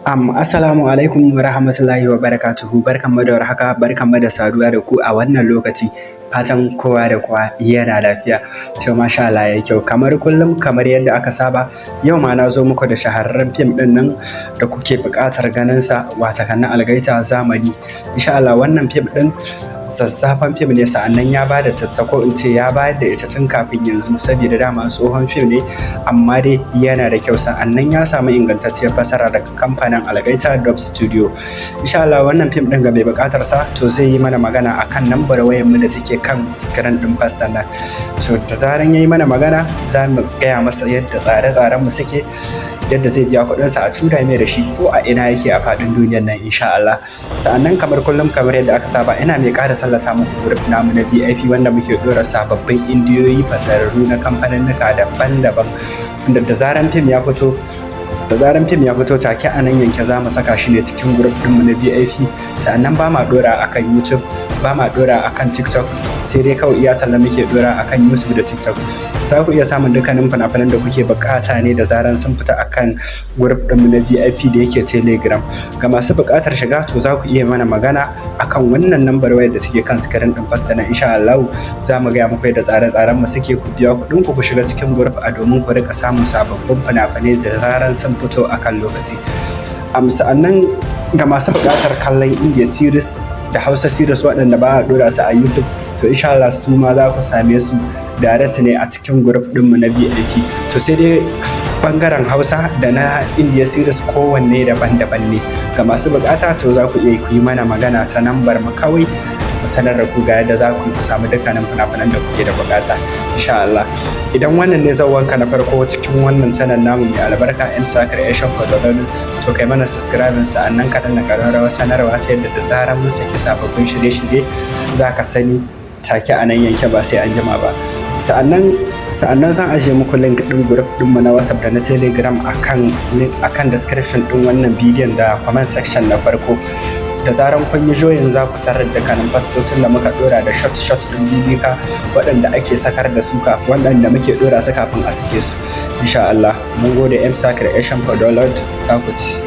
Assalamu alaikum wa rahmatullahi wa barakatuhu. Barkanmu da warhaka, barkanmu da saduwa da ku a wannan lokaci. Fatan kowa da kowa yana lafiya. To, masha Allah, ya kyau. Kamar kullum, kamar yadda aka saba, yau ma na zo muku da shahararren fim ɗin nan da kuke buƙatar ganin sa, watakan na Algaita Zamani. Insha Allah wannan fim ɗin zazzafan fim ne, sa'annan ya bada tattako, in ce ya bayar da ita tun kafin yanzu, saboda dama tsohon fim ne, amma dai yana da kyau. Sa'annan ya samu ingantacciyar fasara daga kamfanin Algaita Dub Studio. Insha Allah wannan fim ɗin, ga mai buƙatar sa, to zai yi mana magana akan lambar wayar mu da take kan screen ɗin fastan nan. To, da zaran ya yi mana magana, za mu gaya masa yadda tsare-tsaren mu suke, yadda zai biya kuɗinsa a tura mai da shi ko a ina yake a faɗin duniyar nan, insha Allah. Sa'annan kamar kullum, kamar yadda aka saba, ina mai ƙara tallata muku group namu na VIP, wanda muke ɗora sababbin indiyoyi fasararru na kamfaninnika daban-daban, wanda da zaran fim ya fito, take a nan yanke za mu saka shi ne cikin group ɗinmu na VIP. Sa'annan ba ma ɗora akan YouTube, ba ma ɗora akan TikTok, sai dai kawai iya talla muke ɗora akan YouTube da TikTok. Za ku iya samun dukkanin fina-finan da kuke buƙata ne da zaran sun fita akan group ɗinmu na VIP da yake Telegram. Ga masu buƙatar shiga, to za ku iya mana magana akan wannan lambar wayar da take kan screen ɗin fasta na. Insha Allah za mu gaya muku yadda tsare-tsaren mu suke, ku biya kuɗin ku, ku shiga cikin group a domin ku rika samun sababbin fina-finai da zaran sun fito akan lokaci. Sa'annan ga masu buƙatar kallon India series da Hausa series waɗanda ba a ɗora su a YouTube, to insha Allah su ma za ku same su direct ne a cikin group ɗinmu na VIP. To, sai dai ɓangaren Hausa da na India series kowanne daban-daban ne. Ga masu buƙata, to za ku iya ku yi mana magana ta nambar mu kawai, mu sanar da ku ga yadda za ku yi ku samu dukkanin fina-finan da kuke da buƙata, insha Allah. Idan wannan ne zuwanka na farko cikin wannan channel namu mai albarka, M Creation for the, to kai mana subscribing, sa'annan ka danna ƙararrawar sanarwa ta yadda da zarar mun saki sababbin shirye-shirye za ka sani take a nan yanke, ba sai an jima ba. Sa'annan zan ajiye muku link ɗin group ɗinmu na WhatsApp da na Telegram akan link akan description ɗin wannan bidiyon da comment section na farko. Da zaran kun yi join, za ku tarar da kanin fastocin da muka dora da short short ɗin bidiyo waɗanda ake sakar da su, waɗanda muke dora su kafin a sake su, insha Allah. Mun gode. M Creation for Download ta ku ci.